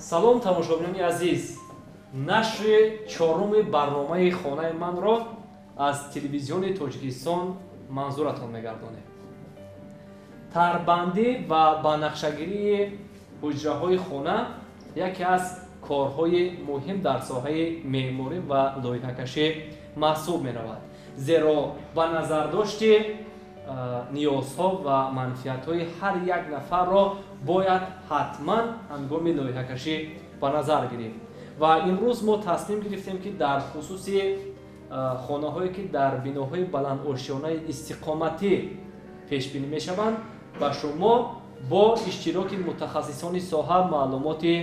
Салом, тамошобинони азиз. Нашри чоруми барномаи «Хонаи манро» аз Телевизиони Тоҷикистон манзуратон мегардонем. Тарбандӣ ва банақшагирии ҳуҷраҳои хона яке аз корҳои муҳим дар соҳаи меъморӣ ва лоиҳакашӣ маҳсуб меравад, зеро ба назардошти ниёзҳо ва манфиатҳои ҳар як нафарро бояд ҳатман ҳангоми лоиҳакашӣ ба назар гирифт. Ва имрӯз мо тасмим гирифтем, ки дар хусуси хонаҳое, ки дар биноҳои баландошёнаи истиқоматӣ пешбинӣ мешаванд, ба шумо бо иштироки мутахассисони соҳа маълумоти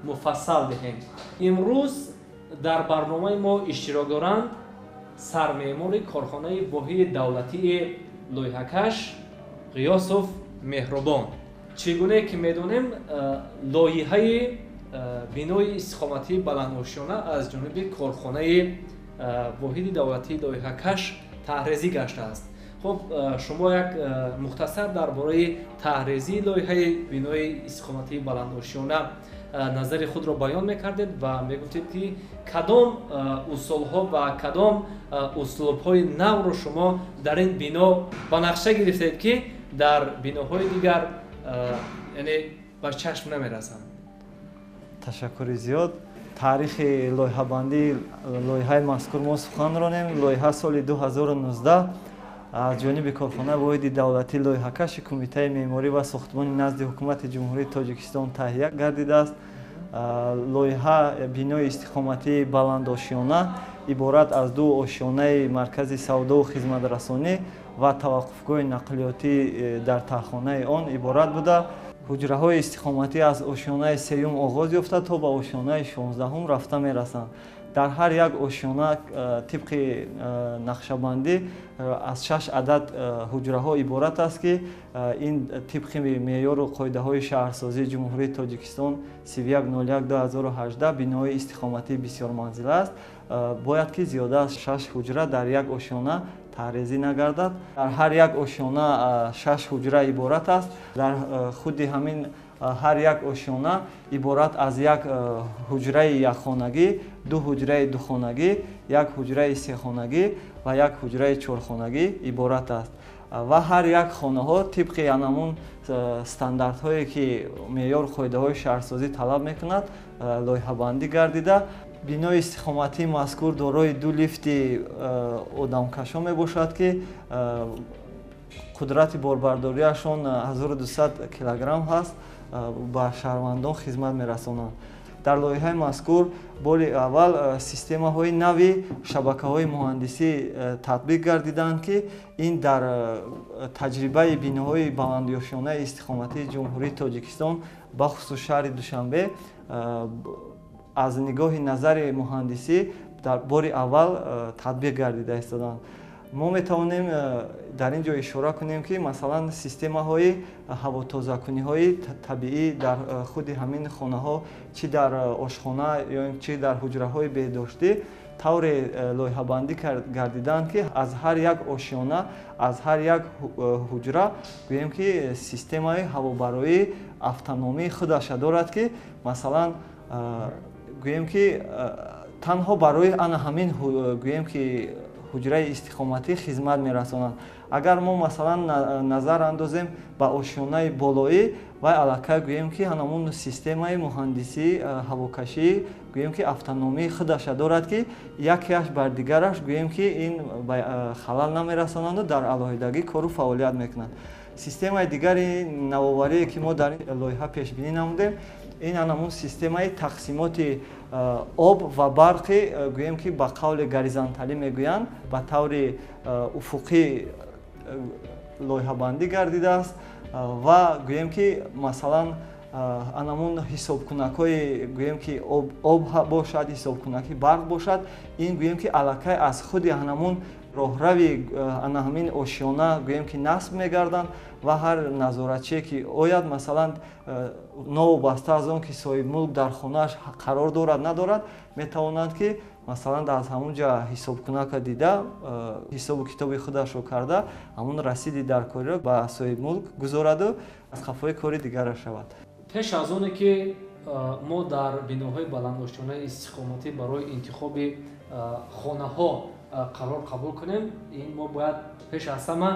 муфассал диҳем. Имрӯз дар барномаи мо иштирок доранд сармеъмори корхонаи воҳиди давлатии лоиҳакаш Ғиёсов Меҳрубон. Чӣ гуне ки медонем, лоиҳаи бинои истиқоматии баландошёна аз ҷониби корхонаи воҳиди давлатии лоиҳакаш таҳрезӣ гаштааст. Хуб, шумо як мухтасар дар бораи таҳрезии лоиҳаи бинои истиқоматии баландошёна назари худро баён мекардед ва мегуфтед, ки кадом усулҳо ва кадом услубҳои навро шумо дар ин бино ба нақша гирифтед, ки дар биноҳои дигар, яъне, ба чашм намерасанд. Ташаккури зиёд. Таърихи лоиҳабандии лоиҳаи мазкур мо сухан ронем. Лоиҳа соли 2019 аз ҷониби корхонаи воҳиди давлатии лоиҳакаши Кумитаи меъморӣ ва сохтмони назди Ҳукумати Ҷумҳурии Тоҷикистон таҳия гардидааст. Лоиҳа бинои истиқоматии баландошёна иборат аз ду ошёнаи маркази савдову хизматрасонӣ ва таваққуфгоҳи нақлиётӣ дар таҳхонаи он иборат буда, ҳуҷраҳои истиқоматӣ аз ошёнаи сеюм оғоз ёфта, то ба ошёнаи 16-ум рафта мерасанд. Дар ҳар як ошёна тибқи нақшабандӣ аз шаш адад ҳуҷраҳо иборат аст, ки ин тибқи меъёру қоидаҳои шаҳрсозии Ҷумҳурии Тоҷикистон 31.01.2018 бинои истиқоматии бисёрманзила аст, бояд ки зиёда аз шаш ҳуҷра дар як ошёна таҳрезӣ нагардад. Дар ҳар як ошёна шаш ҳуҷра иборат аст. Дар худи ҳамин ҳар як ошёна иборат аз як ҳуҷраи якхонагӣ, ду ҳуҷраи духонагӣ, як ҳуҷраи сехонагӣ ва як ҳуҷраи чорхонагӣ иборат аст. Ва ҳар як хонаҳо тибқи анамун стандартҳое, ки меъёру қоидаҳои шаҳрсозӣ талаб мекунад, лоиҳабандӣ гардида. Бинои истиқоматии мазкур дорои ду лифти одамкашо мебошад, ки қудрати борбардориашон 1200 килограмм ҳаст, ба шаҳрвандон хизмат мерасонанд. Дар лоиҳаи мазкур бори аввал системаҳои нави шабакаҳои муҳандисӣ татбиқ гардиданд, ки ин дар таҷрибаи биноҳои баландошёнаи истиқоматии Ҷумҳурии Тоҷикистон, бахусус шаҳри Душанбе, аз нигоҳи назари муҳандисӣ дар бори аввал татбиқ гардида истоданд. Мо метавонем дар ин ҷо ишора кунем, ки масалан системаҳои ҳавотозакуниҳои табиӣ дар худи ҳамин хонаҳо, чӣ дар ошхона ё чӣ дар ҳуҷраҳои беҳдоштӣ, тавре лоиҳабандӣ гардиданд, ки аз ҳар як ошёна, аз ҳар як ҳуҷра, гӯем ки, системаи ҳавобароии автономии худаша дорад, ки масалан, гӯем ки, танҳо барои ана ҳамин, гӯем ки, ҳуҷраи истиқоматӣ хизмат мерасонанд. Агар мо масалан назар андозем ба ошёнаи болоӣ, вай аллакай, гӯем ки, ҳанамун системаи муҳандисии ҳавокашӣ, гӯем ки, автономии худаша дорад, ки якеаш бар дигараш, гӯем ки, ин халал намерасонанду дар алоҳидагӣ кору фаъолият мекунанд. Системаи дигари навоварие, ки мо дар ин лоиҳа пешбинӣ намудем, ин анамун системаи тақсимоти об ва барқи, гӯем ки, ба қавли горизонталӣ мегӯянд, ба таври уфуқӣ лоиҳабандӣ гардидааст. Ва гӯем ки, масалан, анамун ҳисобкунакҳои, гӯем ки, об бошад, ҳисобкунаки барқ бошад, ин, гӯем ки, аллакай аз худи анамун роҳрави ана ҳамин ошёна, гӯем ки, насб мегарданд. Ва ҳар назоратчие ки ояд, масалан, новобаста аз он ки соҳибмулк дар хонааш қарор дорад, надорад, метавонанд, ки масалан аз ҳамун ҷа ҳисобкунака дида, ҳисобу китоби худашро карда, ҳамун расиди даркориро ба соҳибмулк гузораду аз қафои кори дигараш шавад. Пеш аз оне ки мо дар биноҳои баландошёнаи истиқоматӣ барои интихоби хонаҳо қарор қабул кунем, ин мо бояд пеш аз ҳама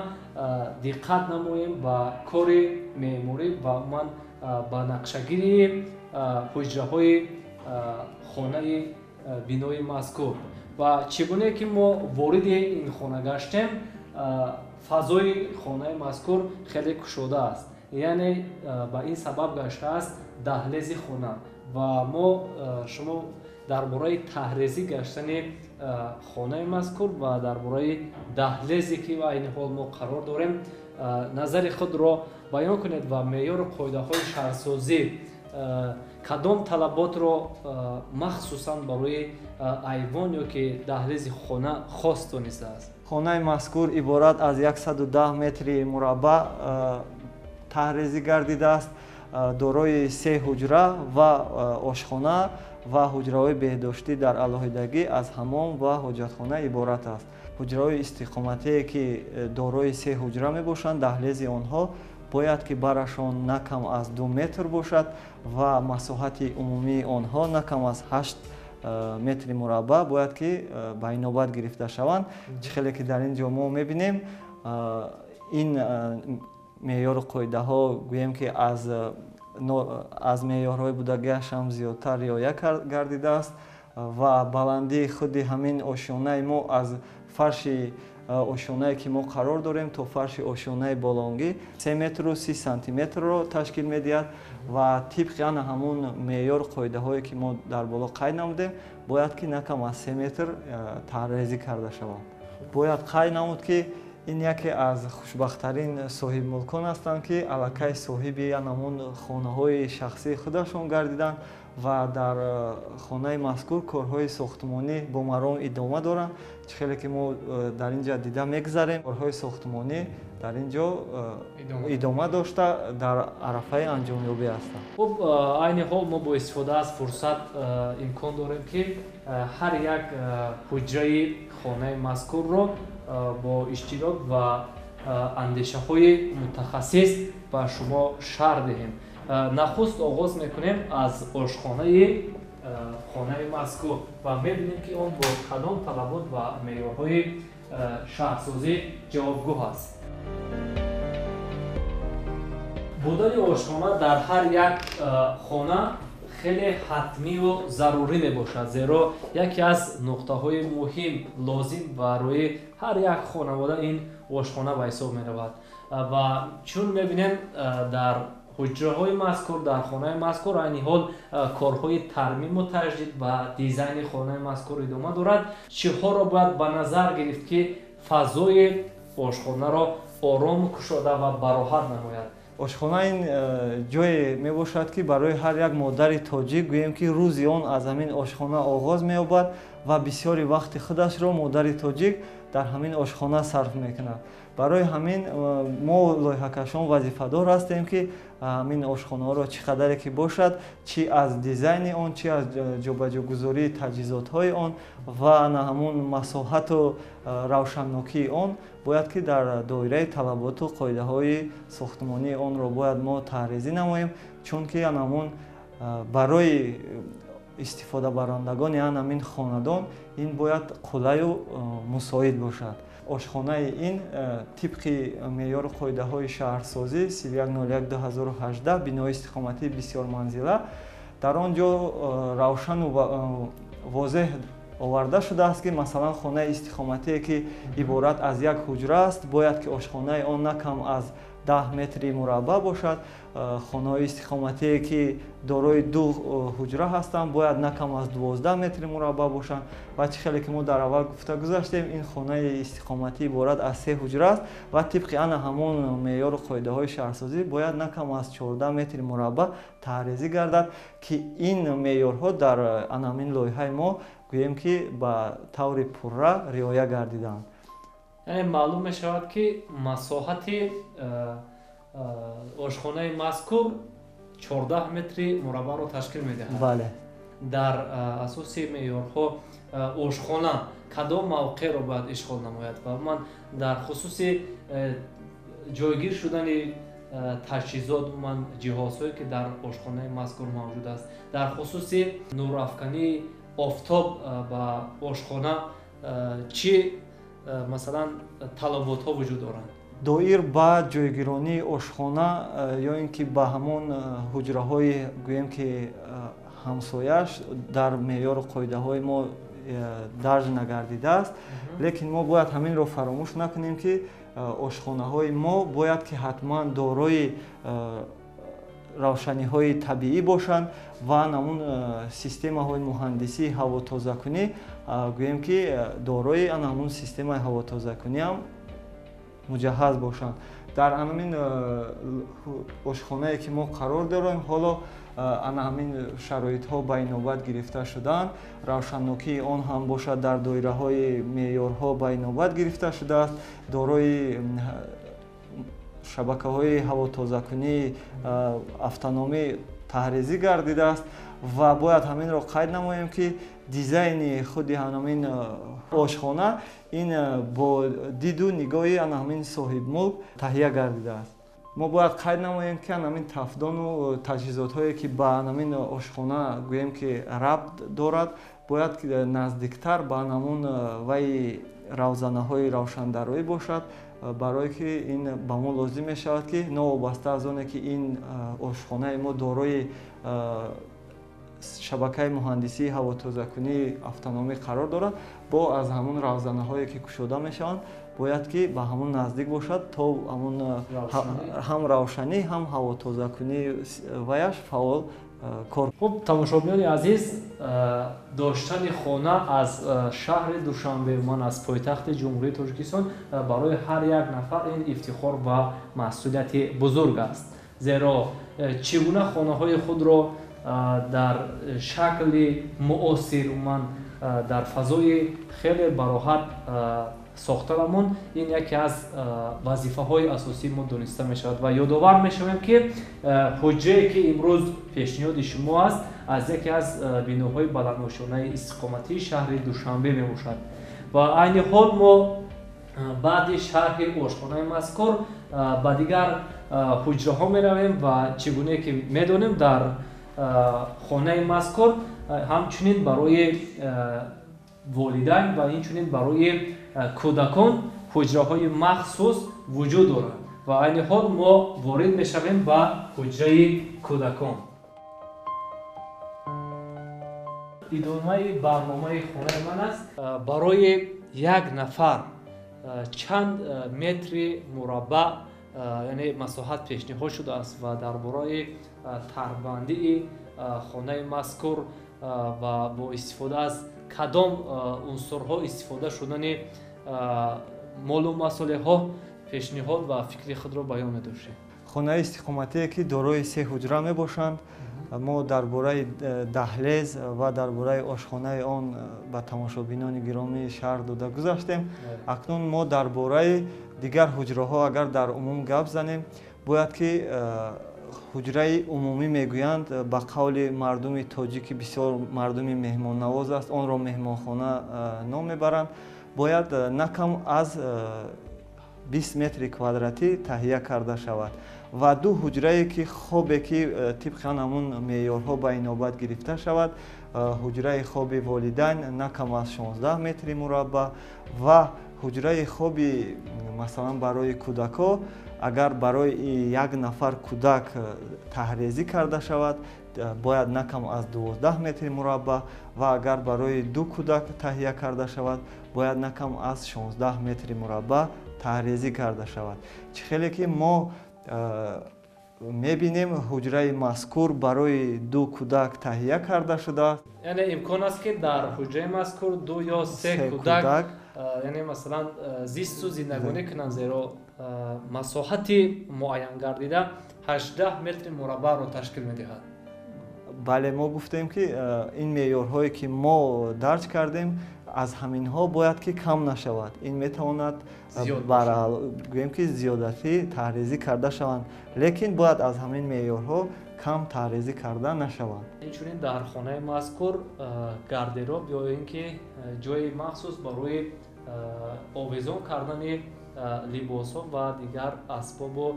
диққат намоем ба кори меъморӣ ва умуман ба нақшагирии ҳуҷраҳои хонаи бинои мазкур. Ва чӣ гуне ки мо вориди ин хона гаштем, фазои хонаи мазкур хеле кушода аст, яъне ба ин сабаб гаштааст даҳлези хона. Ва мо шумо дар бораи таҳрезӣ гаштани хонаи мазкур ва дар бораи даҳлезе ки айни ҳол мо қарор дорем назари худро баён кунед ва меъёру қоидаҳои шаҳрсозӣ кадом талаботро махсусан барои айвон ё ки даҳлези хона хос донистааст. Хонаи мазкур иборат аз 110 метри мураббаъ таҳрезӣ гардидааст, дорои се ҳуҷра ва ошхона ва ҳуҷраҳои беҳдоштӣ дар алоҳидагӣ аз ҳамом ва ҳоҷатхона иборат аст. Ҳуҷраҳои истиқоматие ки дорои се ҳуҷра мебошанд, даҳлези онҳо бояд ки барашон на кам аз 2 метр бошад ва масоҳати умумии онҳо на кам аз 8 метри мураббаъ бояд ки ба инобат гирифта шаванд. Чӣ хеле ки дар ин ҷо мо мебинем, ин меъёру қоидаҳо гӯем ки аз меъёрҳои будагиаш ҳам зиёдтар риоя гардидааст ва баландии худи ҳамин ошёнаи мо аз фарши ошёнае ки мо қарор дорем то фарши ошёнаи болонгӣ 3 метру 30 сантиметрро ташкил медиҳад ва тибқи ана ҳамун меъёру қоидаҳое ки мо дар боло қайд намудем, бояд ки на кам аз 3 метр таҳрезӣ карда шаванд. Бояд қайд намуд ки ин яке аз хушбахттарин соҳибмулкон ҳастанд ки аллакай соҳиби ҳамун хонаҳои шахсии худашон гардиданд ва дар хонаи мазкур корҳои сохтмонӣ бо маром идома доранд. Чӣ хеле ки мо дар ин ҷо дида мегузарем, корҳои сохтмонӣ дар ин ҷо идома дошта дар арафаи анҷомёбӣ ҳастанд. Хуб, айни ҳол мо бо истифода аз фурсат имкон дорем ки ҳар як ҳуҷраи хонаи мазкурро бо иштирок ва андешаҳои мутахассис ба шумо шарҳ диҳем. Нахуст оғоз мекунем аз ошхонаи хонаи мазкур ва мебинем ки он бо кадом талабот ва меъёрҳои шаҳрсозӣ ҷавобгӯ аст. Будани ошхона дар ҳар як хона хеле ҳатмию зарурӣ мебошад, зеро яке аз нуқтаҳои муҳим лозим барои ҳар як хонавода ин ошхона ба ҳисоб меравад. Ва чун мебинем дар ҳуҷраҳои мазкур, дар хонаи мазкур айни ҳол корҳои тармиму таҷдид ва дизайни хонаи мазкур идома дорад. Чиҳоро бояд ба назар гирифт ки фазои ошхонаро орому кушода ва бароҳат намояд? Ошхона ин ҷое мебошад ки барои ҳар як модари тоҷик гӯем ки рӯзи он аз ҳамин ошхона оғоз меёбад ва бисёри вақти худашро модари тоҷик дар ҳамин ошхона сарф мекунад. Барои ҳамин мо лоиҳакашон вазифадор ҳастем ки ҳамин ошхонаҳоро чӣ қадаре ки бошад, чӣ аз дизайни он, чӣ аз ҷобаҷогузории таҷҳизотҳои он ва на ҳамун масоҳату равшаннокии он бояд ки дар доираи талаботу қоидаҳои сохтмонии онро бояд мо таҳрезӣ намоем, чунки ҳамун барои истифодабарандагони ҳамин хонадон ин бояд қулайу мусоид бошад. Ошхонаи ин тибқи меъёру қоидаҳои шаҳрсозӣ 31.01.2018 бинои истиқоматии бисёрманзила дар он ҷо равшану возеҳ оварда шудааст ки масалан хонаи истиқоматие ки иборат аз як ҳуҷра аст, бояд ки ошхонаи он на кам аз 10 метри мураббаъ бошад. Хонаҳои истиқоматие ки дорои ду ҳуҷра ҳастанд, бояд на кам аз 12 метри мураббаъ бошанд. Ва чӣ хеле ки мо дар аввал гуфта гузаштем, ин хонаи истиқоматӣ иборат аз се ҳуҷра аст ва тибқи ана ҳамон меъёру қоидаҳои шаҳрсозӣ бояд на кам аз 14 метри мураббаъ таҳрезӣ гардад, ки ин меъёрҳо дар ана ҳамин лоиҳаи мо гӯем ки ба таври пурра риоя гардиданд. Яъне маълум мешавад ки масоҳати ошхонаи мазкур 14 метри мураббаъро ташкил медиҳад. Бале. Дар асоси меъёрҳо ошхона кадом мавқеъро бояд ишғол намояд ва ман дар хусуси ҷойгир шудани таҷҳизот, умуман ҷиҳозҳое ки дар ошхонаи мазкур мавҷуд аст, дар хусуси нурафкании офтоб ба ошхона чӣ масалан талаботҳо вуҷуд доранд? Доир ба ҷойгиронии ошхона ё ин ки ба ҳамон ҳуҷраҳои гӯем ки ҳамсояш дар меъёру қоидаҳои мо дарҷ нагардидааст, лекин мо бояд ҳаминро фаромӯш накунем, ки ошхонаҳои мо бояд ки ҳатман дорои равшаниҳои табиӣ бошанд ва ҳамун системаҳои муҳандисии ҳавотозакунӣ, гӯем ки дорои ҳамун системаи ҳавотозакунӣ ҳам муҷаҳҳаз бошанд. Дар ҳамин ошхонае ки мо қарор дорем, ҳоло ана ҳамин шароитҳо ба инобат гирифта шудаанд. Равшаннокии он ҳам бошад дар доираҳои меъёрҳо ба инобат гирифта шудааст, дорои шабакаҳои ҳавотозакунии автономӣ таҳризӣ гардидааст ва бояд ҳаминро қайд намоем, ки дизайни худи ҳамин ошхона ин бо диду нигоҳи ана ҳамин соҳибмулк таҳия гардидааст. Мо бояд қайд намоем, ки ҳамин тафдону таҷҳизотҳое ки ба ҳамин ошхона гӯем ки рабт дорад, бояд наздиктар ба ҳамун вай равзанаҳои равшандароӣ бошад, барое ки ин ба мо лозим мешавад, ки новобаста аз оне ки ин ошхонаи мо дорои шабакаи муҳандисии ҳавотозакунии автономӣ қарор дорад, бо аз ҳамун равзанаҳое ки кушода мешаванд, бояд ки ба ҳамун наздик бошад, то ҳамун ҳам равшанӣ, ҳам ҳавотозакунии ваяш фаъол кор. Хуб, тамошобинони азиз, доштани хона аз шаҳри Душанбе, ман аз пойтахти Ҷумҳурии Тоҷикистон, барои ҳар як нафар ин ифтихор ва масъулияти бузург аст. Зеро чӣ гуна хонаҳои худро дар шакли муосир, умуман дар фазои хеле бароҳат сохтанамон, ин яке аз вазифаҳои асосии мо дониста мешавад. Ва ёдовар мешавем, ки ҳуҷрае ки имрӯз пешниҳоди шумо аст, аз яке аз биноҳои баландошёнаи истиқоматии шаҳри Душанбе мебошад. Ва айни ҳол мо баъди шарҳи ошхонаи мазкур ба дигар ҳуҷраҳо меравем ва чӣ гуне ки медонем, дар хонаи мазкур ҳамчунин барои волидайн ва инчунин барои кӯдакон ҳуҷраҳои махсус вуҷуд доранд. Ва айни ҳол мо ворид мешавем ба ҳуҷраи кӯдакон. Идомаи барномаи хонаи ман аст. Барои як нафар чанд метри мураббаъ, яъне масоҳат пешниҳод шудааст ва дар бораи тарбандии хонаи мазкур ва бо истифода аз кадом унсурҳо истифода шудани молу масолеҳҳо пешниҳод ва фикри худро баён медоштем. Хонаи истиқоматие ки дорои се ҳуҷра мебошанд, мо дар бораи даҳлез ва дар бораи ошхонаи он ба тамошобинони гиромии шаҳр дода гузаштем. Акнун мо дар бораи дигар ҳуҷраҳо агар дар умум гап занем, бояд ки ҳуҷраи умумӣ мегӯянд, ба қавли мардуми тоҷик, ки бисёр мардуми меҳмоннавоз аст, онро меҳмонхона ном мебаранд, бояд на кам аз 20 метри квадратӣ таҳия карда шавад ва ду ҳуҷрае ки хобе ки тибқан ҳамун меъёрҳо ба инобат гирифта шавад, ҳуҷраи хоби волидайн на кам аз 16 метри мураббаъ ва ҳуҷраи хоби масалан барои кӯдакҳо, агар барои як нафар кӯдак таҳрезӣ карда шавад, бояд на кам аз 12 метри мураббаъ ва агар барои ду кӯдак таҳия карда шавад, бояд на кам аз 16 метри мураббаъ таҳрезӣ карда шавад. Чӣ хеле ки мо мебинем, ҳуҷраи мазкур барои ду кӯдак таҳия карда шудааст. Яъне имкон аст, ки дар ҳуҷраи мазкур ду ё се кӯдак, яъне масалан зисту зиндагонӣ кунанд, зеро масоҳати муайян гардида 18 метри мураббаъро ташкил медиҳад. Бале, мо гуфтем, ки ин меъёрҳое ки мо дарҷ кардем, аз ҳаминҳо бояд ки кам нашавад. Ин метавонад гӯем ки зиёдатӣ таҳрезӣ карда шаванд, лекин бояд аз ҳамин меъёрҳо кам таҳрезӣ карда нашаванд. Инчунин дар хонаи мазкур гардероб ё ин ки ҷои махсус барои овезон кардани либосҳо ва дигар асбобу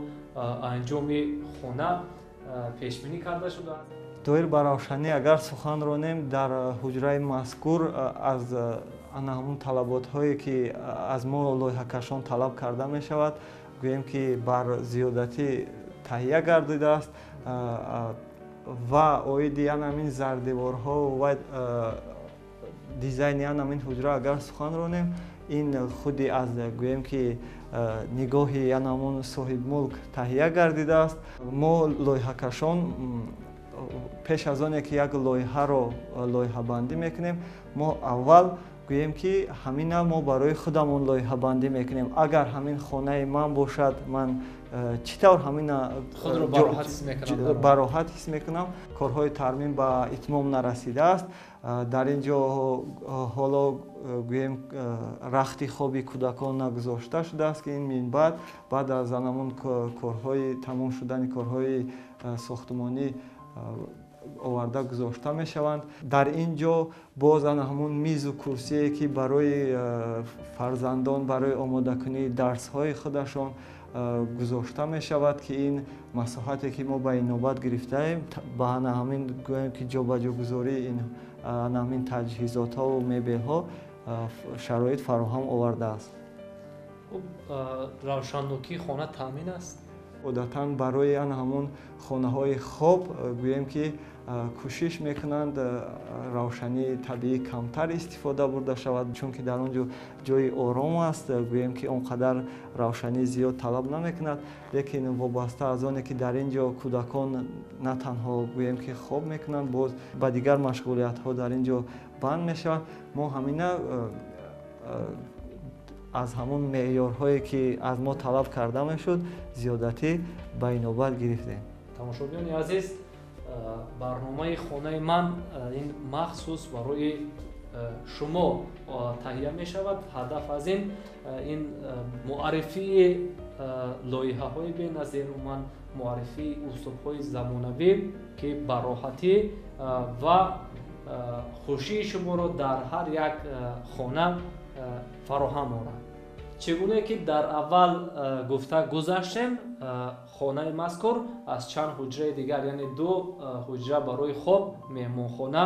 анҷоми хона пешбинӣ карда шудааст. Доир ба равшанӣ агар сухан ронем, дар ҳуҷраи мазкур аз ана ҳамун талаботҳое ки аз мо лоиҳакашон талаб карда мешавад, гӯем ки бар зиёдатӣ таҳия гардидааст ва оиди ана ҳамин зардеворҳо ва дизайни ана ҳамин ҳуҷра агар сухан ронем, ин худи аз гӯем ки нигоҳи ана ҳамон соҳибмулк таҳия гардидааст. Мо лоиҳакашон пеш аз оне ки як лоиҳаро лоиҳабандӣ мекунем, мо аввал гӯем ки ҳамина мо барои худамон лоиҳабандӣ мекунем. Агар ҳамин хонаи ман бошад, ман чӣ тавр ҳамина бароҳат ҳис мекунам. Корҳои тармим ба итмом нарасидааст. Дар ин ҷо ҳоло гӯем рахти хоби кӯдакон нагузошта шудааст, ки ин минбаъд баъд аз ҳамон корҳои тамом шудани корҳои сохтмонӣ оварда гузошта мешаванд. Дар ин ҷо боз ана ҳамон мизу курсие ки барои фарзандон барои омодакунии дарсҳои худашон гузошта мешавад, ки ин масоҳате ки мо ба инобат гирифтаем, ба ана ҳамин гӯем ки ҷобаҷогузории ин ана ҳамин таҷҳизотҳову мебелҳо шароит фароҳам овардааст. Равшаннокии хона таъмин аст? Одатан барои ана ҳамон хонаҳои хоб гӯем ки кӯшиш мекунанд равшании табиӣ камтар истифода бурда шавад, чунки дар он ҷо ҷои ором аст, гӯем ки он қадар равшании зиёд талаб намекунад. Лекин вобаста аз оне ки дар ин ҷо кӯдакон на танҳо гӯем ки хоб мекунанд, боз ба дигар машғулиятҳо дар ин ҷо банд мешаванд. Мо ҳамина аз ҳамон меъёрҳое ки аз мо талаб карда мешуд, зиёдатӣ ба инобат гирифтем. Тамошобинони азиз, барномаи хонаи ман ин махсус барои шумо таҳия мешавад. Ҳадаф аз ин муаррифии лоиҳаҳои беназир, умуман муаррифии услубҳои замонавӣ, ки ба роҳатӣ ва хушии шуморо дар ҳар як хона фароҳам орад. Чӣ гуна ки дар аввал гуфта гузаштем, хонаи мазкур аз чанд ҳуҷраи дигар, яъне ду ҳуҷра барои хоб, меҳмонхона,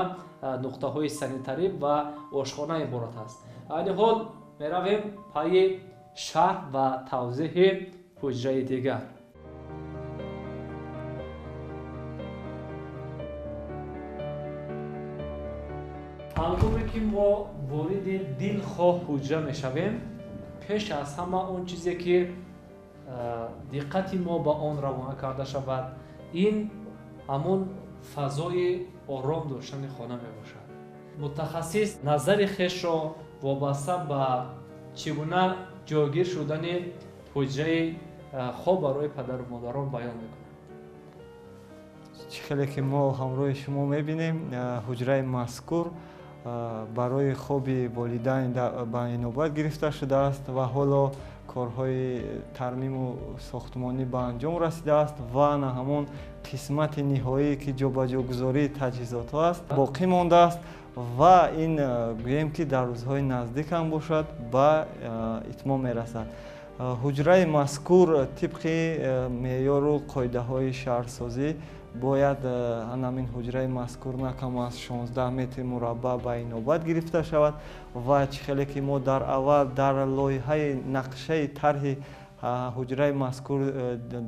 нуқтаҳои санитарӣ ва ошхона иборат аст. Айни ҳол меравем пайи шарҳ ва тавзеҳи ҳуҷраи дигар. Ҳангоме ки мо вориди дилхоҳ ҳуҷра мешавем, пеш аз ҳама он чизе ки диққати мо ба он равона карда шавад, ин ҳамон фазои ором доштани хона мебошад. Мутахассис назари хешро вобаста ба чӣ гуна ҷойгир шудани ҳуҷраи хоб барои падару модарон баён мекунад. Чӣ хеле ки мо ҳамроҳи шумо мебинем, ҳуҷраи мазкур барои хоби волидайн ба инобат гирифта шудааст ва ҳоло корҳои тармиму сохтмонӣ ба анҷом расидааст ва на ҳамон қисмати ниҳоӣ ки ҷобаҷогузории таҷҳизотҳо аст боқӣ мондааст ва ин гӯем ки дар рӯзҳои наздик ҳам бошад ба итмом мерасад. Ҳуҷраи мазкур тибқи меъёру қоидаҳои шаҳрсозӣ бояд ҳамин ҳуҷраи мазкур на кам аз 16 метри мураббаъ ба инобат гирифта шавад ва чӣ хеле ки мо дар аввал дар лоиҳаи нақшаи тарҳи ҳуҷраи мазкур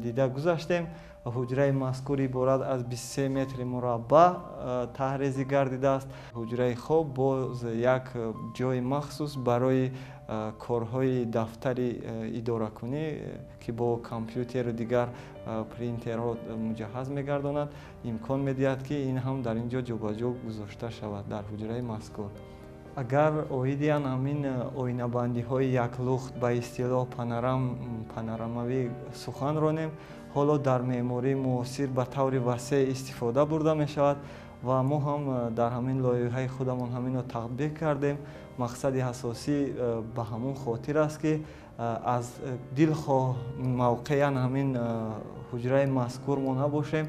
дида гузаштем, ҳуҷраи мазкур иборат аз 23 метри мураббаъ таҳрезӣ гардидааст. Ҳуҷраи хоб боз як ҷои махсус барои корҳои дафтари идоракунӣ, ки бо компютеру дигар принтерҳо муҷаҳҳаз мегардонад, имкон медиҳад, ки ин ҳам дар ин ҷо ҷобаҷо гузошта шавад дар ҳуҷраи мазкур. Агар оиди ҳамин оинабандиҳои яклухт ба истилоҳ панорамавӣ сухан ронем, ҳоло дар меъмории муосир ба таври васеъ истифода бурда мешавад ва мо ҳам дар ҳамин лоиҳаи худамон ҳаминро татбиқ кардем. Мақсади асосӣ ба ҳамон хотир аст, ки аз дилхоҳ мавқеан ҳамин ҳуҷраи мазкур мо набошем,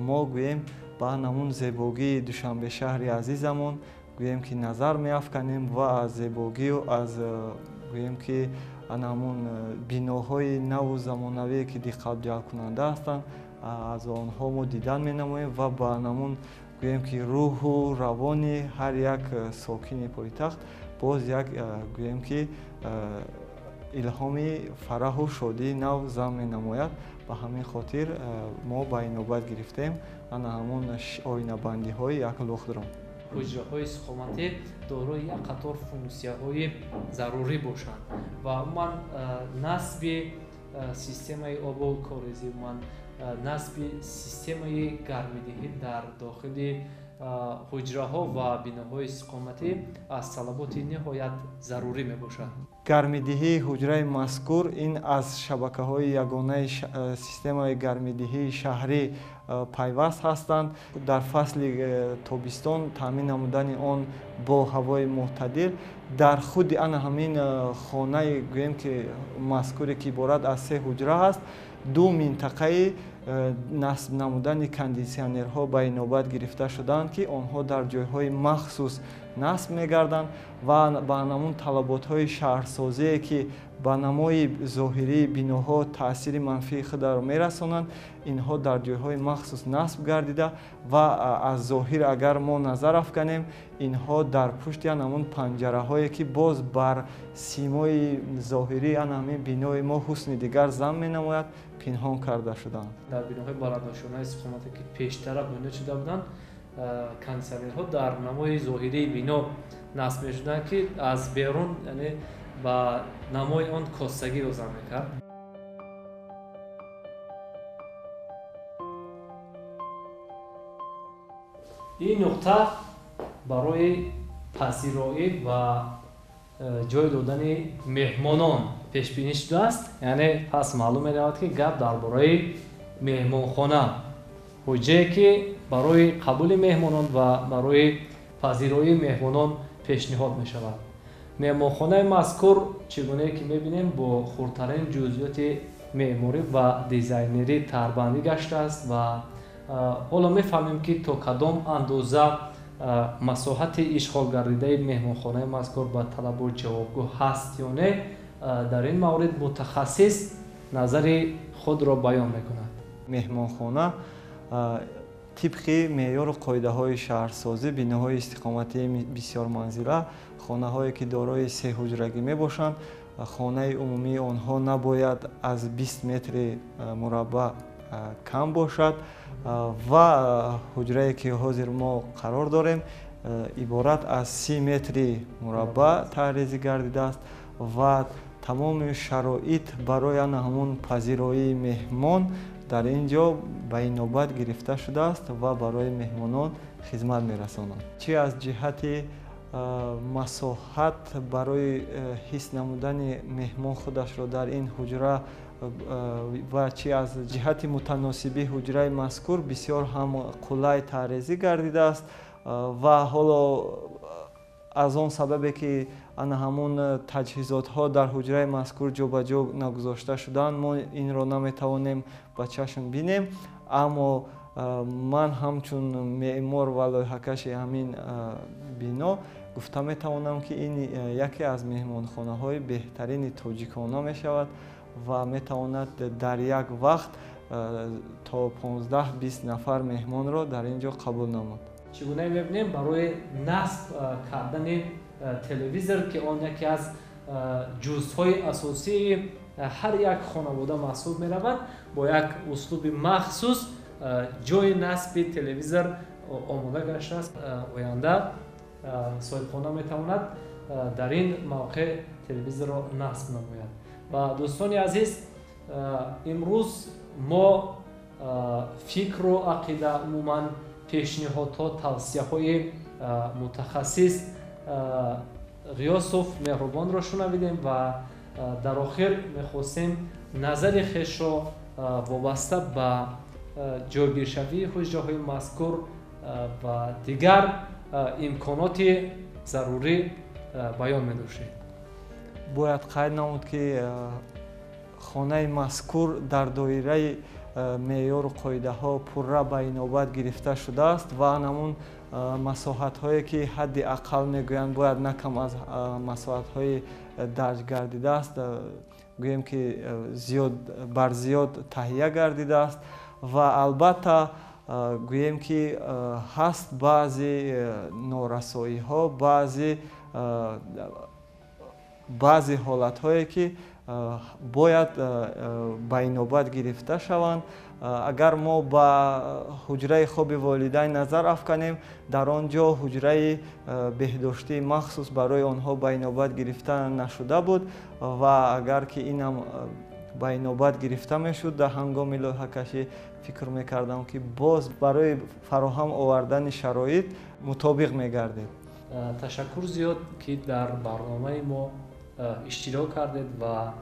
мо гӯем ба ҳамон зебогии Душанбе шаҳри азизамон гӯем ки назар меафканем ва аз зебогию аз гӯем ки ана ҳамон биноҳои наву замонавие ки диққатҷалбкунанда ҳастанд, аз онҳо мо дидан менамоем ва ба ҳамон гӯем ки рӯҳу равони ҳар як сокини пойтахт боз як гӯем ки илҳоми фараҳу шодии нав зам менамояд. Ба ҳамин хотир мо ба инобат гирифтем ана ҳамон оинабандиҳои як лухтро. Ҳуҷраҳои истиқоматӣ дорои як қатор функсияҳои зарурӣ бошанд ва умуман насби системаи обу корезӣ, умуман насби системаи гармидиҳӣ дар дохили ҳуҷраҳо ва биноҳои истиқоматӣ аз талаботи ниҳоят зарурӣ мебошад. Гармидиҳии ҳуҷраи мазкур ин аз шабакаҳои ягонаи системаи гармидиҳии шаҳрӣ пайваст ҳастанд. Дар фасли тобистон таъмин намудани он бо ҳавои мӯътадил дар худи ана ҳамин хонаи гӯем ки мазкуре ки иборат аз се ҳуҷра ҳаст, ду минтақаи насб намудани кондитсионерҳо ба инобат гирифта шудаанд, ки онҳо дар ҷойҳои махсус насб мегарданд ва ба ҳамон талаботҳои шаҳрсозие ки ба намои зоҳирии биноҳо таъсири манфии худро мерасонанд, инҳо дар ҷойҳои махсус насб гардида ва аз зоҳир агар мо назар афканем, инҳо дар пушти ҳамон панҷараҳое ки боз бар симои зоҳирии ҳамин бинои мо ҳусни дигар зам менамояд, пинҳон карда шуданд. Дар биноҳои баландошёнаи истиқоматӣ ки пештара бунёд шуда буданд, кондитсионерҳо дар намои зоҳирии бино насб мешуданд, ки аз берун яъне ба намои он костагӣ лозим мекард. Ин нуқта барои пазироӣ ва ҷой додани меҳмонон пешбинӣ шудааст. Яъне пас маълум меравад, ки гап дар бораи меҳмонхона, ҳуҷрае ки барои қабули меҳмонон ва барои пазироии меҳмонон пешниҳод мешавад. Меҳмонхонаи мазкур чӣ гунае ки мебинем бо хурдтарин ҷузъиёти меъморӣ ва дизайнерӣ тарбандӣ гаштааст ва ҳоло мефаҳмем, ки то кадом андоза масоҳати ишғолгардидаи меҳмонхонаи мазкур ба талабот ҷавобгӯ ҳаст ё не. Дар ин маврид мутахассис назари худро баён мекунад. Меҳмонхона тибқи меъёру қоидаҳои шаҳрсозӣ биноҳои истиқоматии бисёрманзила, хонаҳое ки дорои сеҳуҷрагӣ мебошанд, хонаи умумии онҳо набояд аз 20 метри мураббаъ кам бошад ва ҳуҷрае ки ҳозир мо қарор дорем иборат аз 30 метри мураббаъ таҳризӣ гардидааст ва тамоми шароит барои ана ҳамон пазироии меҳмон дар ин ҷо ба инобат гирифта шудааст ва барои меҳмонон хизмат мерасонад. Чӣ аз ҷиҳати масоҳат барои ҳис намудани меҳмон худашро дар ин ҳуҷра ва чӣ аз ҷиҳати мутаносибии ҳуҷраи мазкур бисёр ҳам қулай таърезӣ гардидааст ва ҳоло аз он сабабе ки ана ҳамон таҷҳизотҳо дар ҳуҷраи мазкур ҷобаҷо нагузошта шудаанд, мо инро наметавонем ба чашм бинем, аммо ман ҳамчун меъмор ва лоиҳакаши ҳамин бино гуфта метавонам, ки ин яке аз меҳмонхонаҳои беҳтарини тоҷикона мешавад ва метавонад дар як вақт то 15-20 нафар меҳмонро дар ин ҷо қабул намуд. Чӣ гуна мебинем барои насб кардани телевизор, ки он яке аз ҷузъҳои асосии ҳар як хонавода маҳсуб меравад, бо як услуби махсус ҷои насби телевизор омода гаштааст. Оянда соҳибхона метавонад дар ин мавқеъ телевизорро насб намояд. Ва дӯстони азиз, имрӯз мо фикру ақида, умуман пешниҳодҳо, тавсияҳои мутахассис Ғиёсов Меҳрубонро шунавидем ва дар охир мехостем назари хешро вобаста ба ҷойгиршавии ҳуҷраҳои мазкур ва дигар имконоти зарурӣ баён медоштед. Бояд қайд намуд, ки хонаи мазкур дар доираи меъёру қоидаҳо пурра ба инобат гирифта шудааст ва ҳамун масоҳатҳое ки ҳадди ақал мегӯянд бояд на кам аз масоҳатҳои дарҷ гардидааст, гӯем ки зиёд бар зиёд таҳия гардидааст. Ва албатта гӯем ки ҳаст баъзе норасоиҳо, баъзе ҳолатҳое ки бояд ба инобат гирифта шаванд. Агар мо ба ҳуҷраи хоби волидайн назар афканем, дар он ҷо ҳуҷраи беҳдоштии махсус барои онҳо ба инобат гирифта нашуда буд ва агар ки инам ба инобат гирифта мешуд дар ҳангоми лоиҳакашӣ, фикр мекардам ки боз барои фароҳам овардани шароит мутобиқ мегардид. Ташаккур зиёд ки дар барномаи мо иштирок кардед ва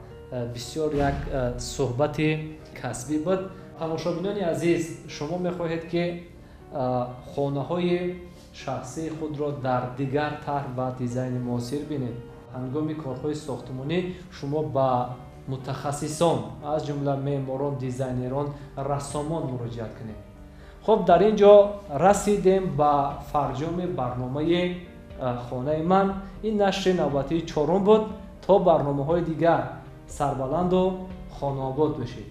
бисёр як суҳбати касбӣ буд. Тамошобинони азиз, шумо мехоҳед ки хонаҳои шахсии худро дар дигар тарҳ ва дизайни муосир бинед? Ҳангоми корҳои сохтмонӣ шумо ба мутахассисон, аз ҷумла меъморон, дизайнерон, рассомон муроҷиат кунед. Хуб, дар ин ҷо расидем ба фарҷоми барномаи хонаи ман. Ин нашри навбатии чорум буд. То барномаҳои дигар сарбаланду хонаобод бошед.